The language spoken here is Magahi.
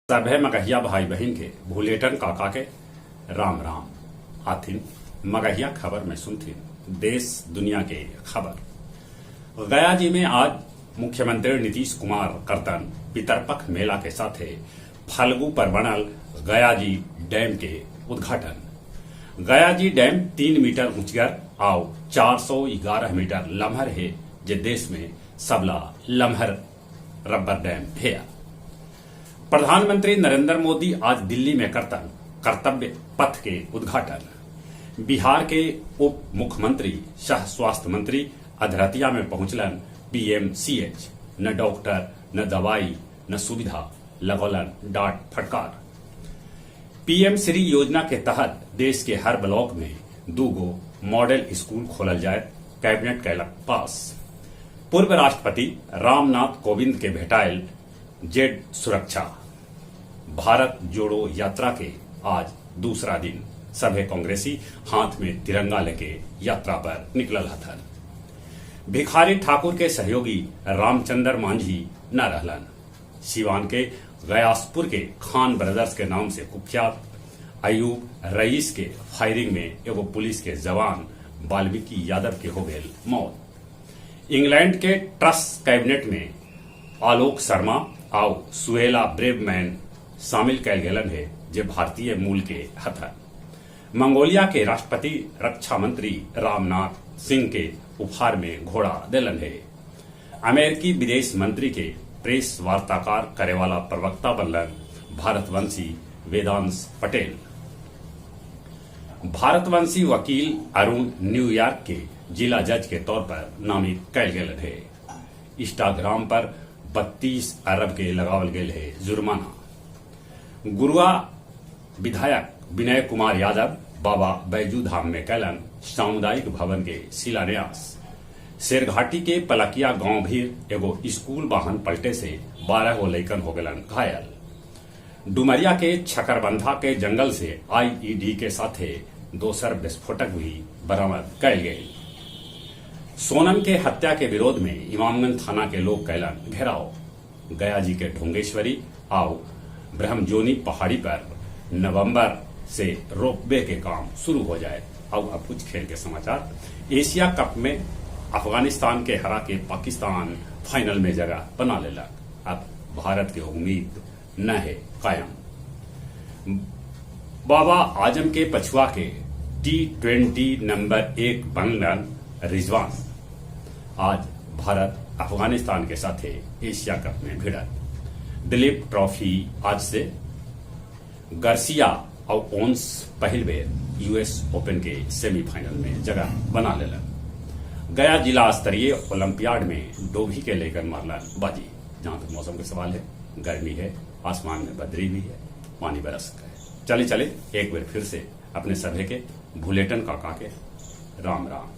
सभे मगहिया भाई बहिन के भुलेटन काका के राम राम। आथिन मगहिया खबर में सुनथिन देश दुनिया के खबर। गया जी में आज मुख्यमंत्री नीतीश कुमार करतन पितरपख मेला के साथे फल्गु पर बनल गया जी डैम के उद्घाटन। गया जी डैम 3 मीटर ऊंचगर आउ 411 मीटर लम्हर हे, जे देश में सबला लम्हर रबर डैम हे। प्रधानमंत्री नरेंद्र मोदी आज दिल्ली में करतन कर्तव्य पथ के उद्घाटन। बिहार के उप मुख्यमंत्री सह स्वास्थ्य मंत्री अधरतिया में पहुंचलन पीएमसीएच, न डॉक्टर न दवाई न सुविधा, लगौलन डांट फटकार। पीएम श्री योजना के तहत देश के हर ब्लॉक में 2 गो मॉडल स्कूल खोलल जाए, कैबिनेट कैलक पास। पूर्व राष्ट्रपति रामनाथ कोविंद के भेटायल जेड सुरक्षा। भारत जोड़ो यात्रा के आज दूसरा दिन सभे कांग्रेसी हाथ में तिरंगा लेके यात्रा पर निकलल हथन। भिखारी ठाकुर के सहयोगी रामचंद्र मांझी न रहलन। सिवान के गयासपुर के खान ब्रदर्स के नाम से कुख्यात अयूब रईस के फायरिंग में एगो पुलिस के जवान वाल्मीकि यादव के हो गए मौत। इंग्लैंड के ट्रस कैबिनेट में आलोक शर्मा आउ सुहेला ब्रेवमैन शामिल कैल गेलन हे, जे भारतीय मूल के हथन। मंगोलिया के राष्ट्रपति रक्षा मंत्री रामनाथ सिंह के उपहार में घोड़ा देलन हे। अमेरिकी विदेश मंत्री के प्रेस वार्ताकार करेवाला प्रवक्ता बनलन भारतवंशी वेदांश पटेल। भारतवंशी वकील अरुण न्यूयॉर्क के जिला जज के तौर पर नामित कैल गेलन हे। इंस्टाग्राम पर 32 अरब के लगावल गेल है जुर्माना। गुरुआ विधायक विनय कुमार यादव बाबा बैजू धाम में कैलन सामुदायिक भवन के शिलान्यास। शेरघाटी के पलकिया गांव भी एगो स्कूल वाहन पलटे से 12 गो लैकन हो गलन घायल। डुमरिया के छकरबंधा के जंगल से आईईडी के साथे दोसर विस्फोटक भी बरामद कैल गये। सोनम के हत्या के विरोध में इमामगंज थाना के लोग कैलन घेराव। गया जी के ढोंगेश्वरी आओ ब्रह्मजोनी पहाड़ी पर नवंबर से रोपवे के काम शुरू हो जाए। और अब कुछ खेल के समाचार। एशिया कप में अफगानिस्तान के हरा के पाकिस्तान फाइनल में जगह बना लेलक। अब भारत के उम्मीद न है कायम। बाबा आजम के पछुआ के T20 number 1 बनलन रिजवान। आज भारत अफगानिस्तान के साथ एशिया कप में भिड़त। दिलीप ट्रॉफी आज से। गार्सिया और ओन्स पहल बेर यूएस ओपन के सेमीफाइनल में जगह बना लेलन। गया जिला स्तरीय ओलंपियाड में डोभी के लेकर मारलन बाजी। जहां तक मौसम के सवाल है, गर्मी है, आसमान में बदरी भी है, पानी बरस है। चले चले एक बार फिर से अपने सभे के भुलेटन काका के राम राम।